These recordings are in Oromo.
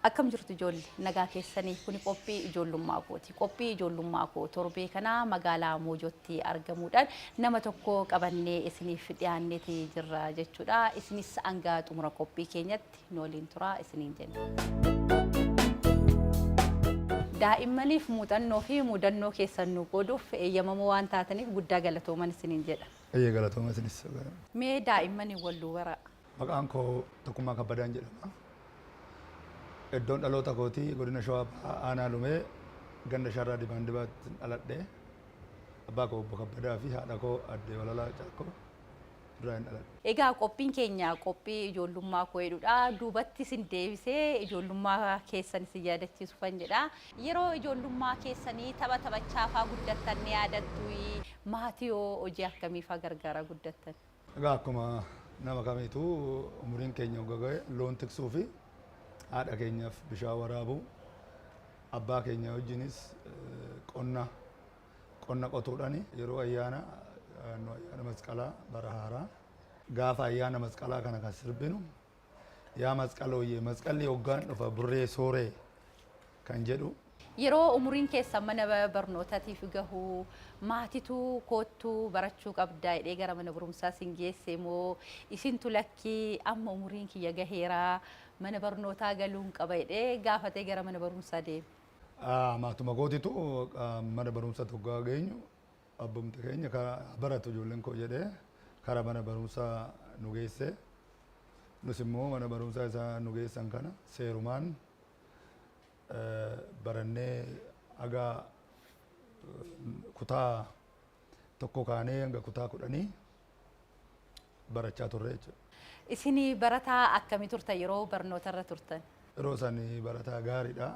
Akkam jirtu ijoollee? Nagaa keessanii? Kuni qophii ijoollummaa kooti. Qophii ijoollummaa koo torbee kana magaalaa Moojootti argamuudhaan nama tokko qabannee isiniif dhiyaanneeti jirra jechuudha. Isinis hanga xumura qophii keenyatti nu waliin turaa isiniin jenna. Daa'immaniif muuxannoo fi mudannoo keessan nu qooduuf eeyyamamoo waan taataniif guddaa galatooman isiniin jedha. Eeyyee, galatooma isinis. Mee daa'immaniin wal nuu baraa. Maqaan koo Tokkummaa Kabbadaan jedhama. Iddoon dhaloota kootii godina Shawaa Bahaa, Aanaa Lumee, ganda Sharraa Dibaandibaatti dhaladhe. Abbaa koo Obbo Kabbadaa fi haadha koo Aadde Walalaa Caakkoo irraa hin dhaladhe. Egaa qophiin keenya qophii ijoollummaa koo jedhudha. Duubatti isin deebisee ijoollummaa keessan isin yaadachiisufan jedha. Yeroo ijoollummaa keessanii tapha taphachaa faa guddattan ni yaadattuyi? Maatii hoo hojii akkamii faa gargaaraa guddattan? Egaa akkuma nama kamiituu umuriin keenya hogga ga'e loon tiksuu fi haadha keenyaaf bishaan waraabuu, abbaa keenya wajjinis qonna qonna qotuudhaan, yeroo ayyaana naannoo ayyaana masqalaa, bara haaraa, gaafa ayyaana masqalaa kana kan sirbinu, "Yaa masqalooyyee, masqalli hoggaan dhufa burree sooree" kan jedhu. Yeroo umuriin keessan mana barnootatiif gahu maatitu koottuu barachuu qabda jedhee gara mana barumsaa isin geesse moo isintu lakkii, amma umuriin kiyya gaheera, mana barnootaa galuun qaba jedhee gaafatee gara mana barumsaa deeme? Maatuma kootitu mana barumsa hoggaa geenyu abbumti keenya baratu ijoolleen koo jedhee kara mana barumsaa nu geesse. Nus immoo mana barumsaa isaa nu geessan kana seerumaan barannee haga kutaa 1 kaanee hanga kutaa 10 barachaa turre jechuudha. Isin barataa akkamii turtan yeroo barnoota irra turtan? Yeroo san barataa gaariidha.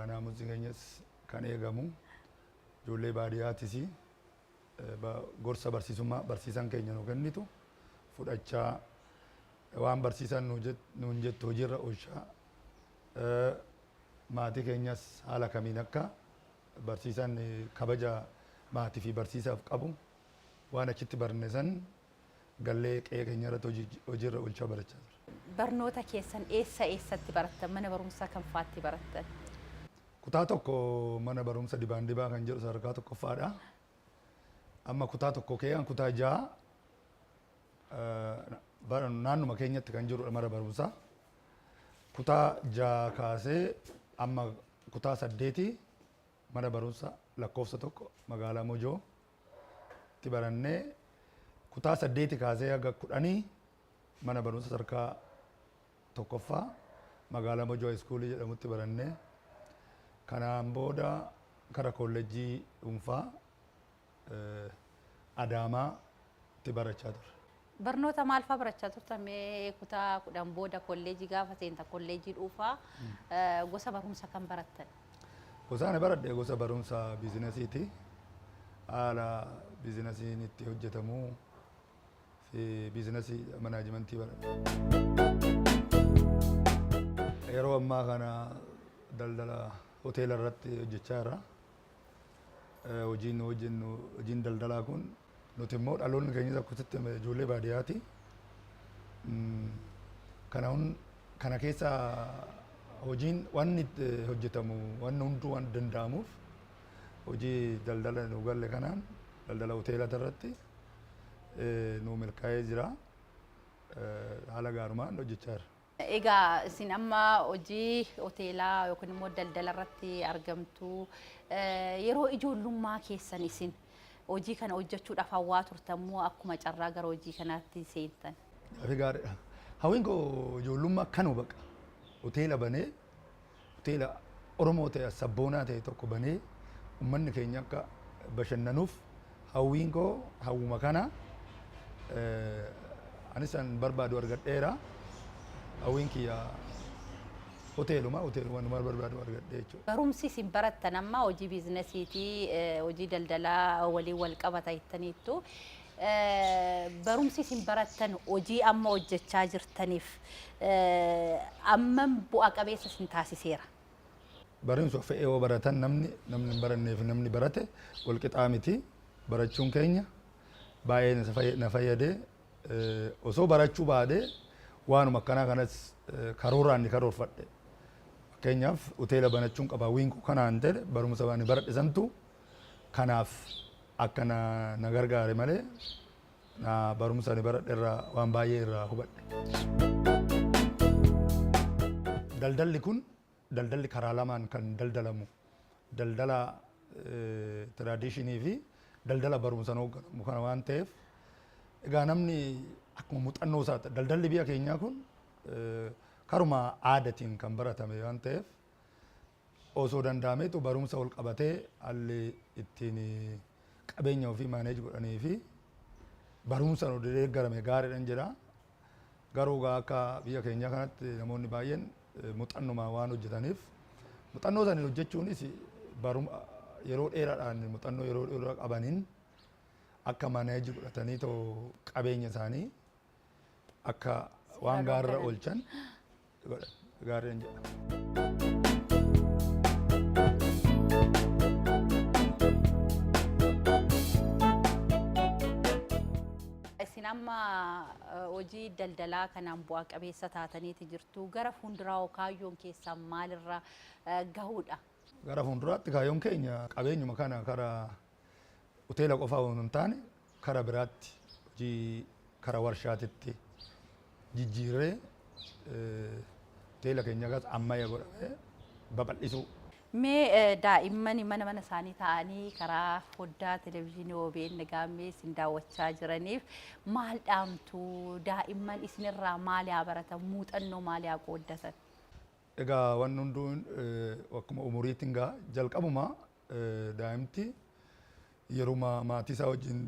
Naamusni keenyas kan eegamu, ijoollee baadiyaatis gorsa barsiisummaa barsiisan keenya nu kennitu fudhachaa, waan barsiisan nuun jettu hojiirra oolchaa, maatii keenyas haala kamiin akka barsiisan, kabaja maatii fi barsiisaaf qabu, waan achitti barne san gallee qe'ee keenya irratti hojiirra oolchaa barachaa ture. Barnoota keessan eessa eessatti barattan? Mana barumsaa kam faatti barattan? Kutaa 1 mana barumsa Dibaandibaa kan jedhu sadarkaa tokkoffaadha. Amma kutaa 1 kee kutaa 6 naannuma keenyatti kan jirudha mana barumsaa. Kutaa 6 kaasee amma kutaa 8 mana barumsa lakkoofsa 1 magaalaa Mojoo itti barannee, kutaa 8 kaasee haga 10 mana barumsa sadarkaa tokkoffaa magaalaa Mojoo Iskuulii jedhamutti barannee, kanaan booda kara kolleejjii dhuunfaa Adaamaa itti barachaa turre. Barnoota maal fa'aa barachaa turtan mee? Kutaa 10 booda kolleejii gaafa seentan, kolleejii dhuunfaa gosa barumsa kam barattan? Gosa ani baradhe gosa barumsa biizinasiiti. Haala biizinasiin itti hojjetamuu fi biizinasii manaajimentii baradhe. Yeroo ammaa kana daldala hoteela irratti hojjechaa jirra. Hojiin nu hojjennu hojiin daldalaa kun, nuti immoo dhaloonni keenyas akkasitti ijoollee baadiyyaati. Kana kana keessa hojiin wanni itti hojjetamu wanni hunduu waan danda'amuuf, hojii daldala nu galle kanaan daldala hoteelaa irratti nu milkaa'ee jira. Haala gaarumaan hojjechaa jira. Egaa isin amma hojii hoteelaa yookiin immoo daldala irratti argamtu. Yeroo ijoollummaa keessan isin hojii kana hojjechuudhaaf hawwaa turtan moo akkuma carraa gara hojii kanaatti seentan? Gaaffii gaariidha. Hawwiin koo ijoollummaa kanuma baqa. Hoteela banee, hoteela Oromoo ta'e, sabboonaa ta'e tokko banee uummanni keenya akka bashannanuuf hawwiin koo hawwuma kana. Anis an barbaadu argadheera. Hawwiin kiyya hoteeluma numa barbaadu argadhe jechuudha. Barumsi isin barattan amma hojii biizinasiitii, hojii daldalaa waliin wal qabata jettaniittu. Barumsi isin barattan hojii amma hojjechaa jirtaniif ammam bu'a qabeessa isin taasiseera? Barumsa fe'ee yoo baratan, namni hin barannee fi namni barate wal qixaa miti. Barachuun keenya baay'ee na fayyade. Osoo barachuu baadhee waanuma akkanaa kanas karooraan ni karoorfadhe. Fakkeenyaaf, hoteela banachuun qaba hawwiin koo kanaan ta'e, barumsa ani baradhe santu kanaaf akka na gargaare malee na barumsa ani baradhe irraa waan baay'ee irraa hubadhe. Daldalli kun daldalli karaa lamaan kan daldalamu, daldala tradition fi daldala barumsaan hoogganamu kana waan ta'eef, egaa namni akkuma muuxannoo isaati. Daldalli biyya keenyaa kun karuma aadaatiin kan baratame waan ta'eef, osoo danda'ameetu barumsa ol qabatee haalli ittiin qabeenya ofii manage godhanii fi barumsaan ol deeggarame gaariidhaan jedha. Garuu egaa akka biyya keenyaa kanatti namoonni baay'een muuxannuma waan hojjetaniif, muuxannoo isaanii hojjechuunis yeroo dheeraadhaan muuxannoo yeroo dheeraa qabaniin akka manage godhatanii too qabeenya isaanii akka waan gaarra oolchan gaariin jedha. Isin amma hojii daldalaa kanaan bu'aa qabeessa taataniiti jirtu. Gara fuulduraa kaayyoon keessan maalirra gahuudha? Gara fuulduraatti kaayyoon keenya qabeenyuma kana karaa hoteela qofaa osoo hin taane kara biraatti hojii kara warshaatitti jijjiirree hoteela keenya gas ammayya godhamee babal'isuu. Mee daa'imman mana mana isaanii taa'anii karaa foddaa televezyiinii OBN gaammee isin daawwachaa jiraniif maal dhaamtu? Daa'imman isinirraa maal haa baratan? Muuxannoo maal haa qooddatan? Egaa wanni hunduu akkuma umuriitiin gaa jalqabuma daa'imti yeruma maatii isaa wajjin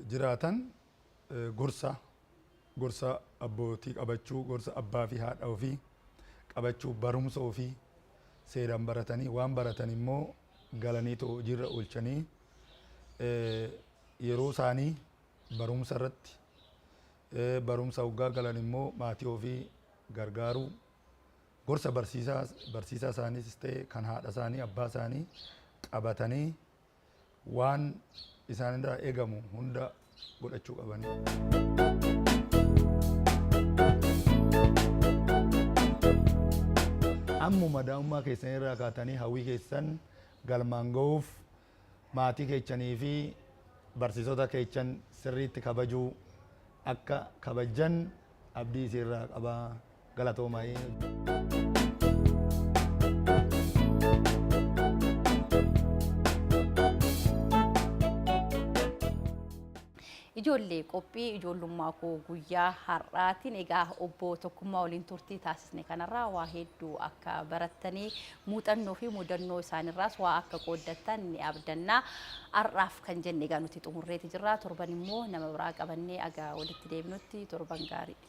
jiraatan gorsa abbootii qabachuu, gorsa abbaa fi haadha ofii qabachuu, barumsa ofii seeraan baratanii, waan baratan immoo galanii too hojiirra oolchanii, yeroo isaanii barumsa irratti, barumsa hoggaa galan immoo maatii ofii gargaaruu, gorsa barsiisaa isaaniis ta'e kan haadha isaanii abbaa isaanii qabatanii waan isaanirraa eegamu hunda godhachuu qabanii. Ammuma daa'imummaa keessan irraa kaatanii hawwii keessan galmaan ga'uuf maatii keessanii fi barsiisota keessan sirriitti kabajuu akka kabajjan abdii isinirraa qabaa. Galatoomaa. Ijoollee, qophii ijoollummaa koo guyyaa har'aatiin egaa obbo Tokkummaa waliin turtii taasisne kanarraa waa hedduu akka barattanii, muuxannoo fi mudannoo isaanirraas waa akka qooddattan ni abdannaa. Har'aaf kan jenne egaa nuti xumurreeti jirra. Torban immoo nama biraa qabannee agaa walitti deebinutti torban gaarii.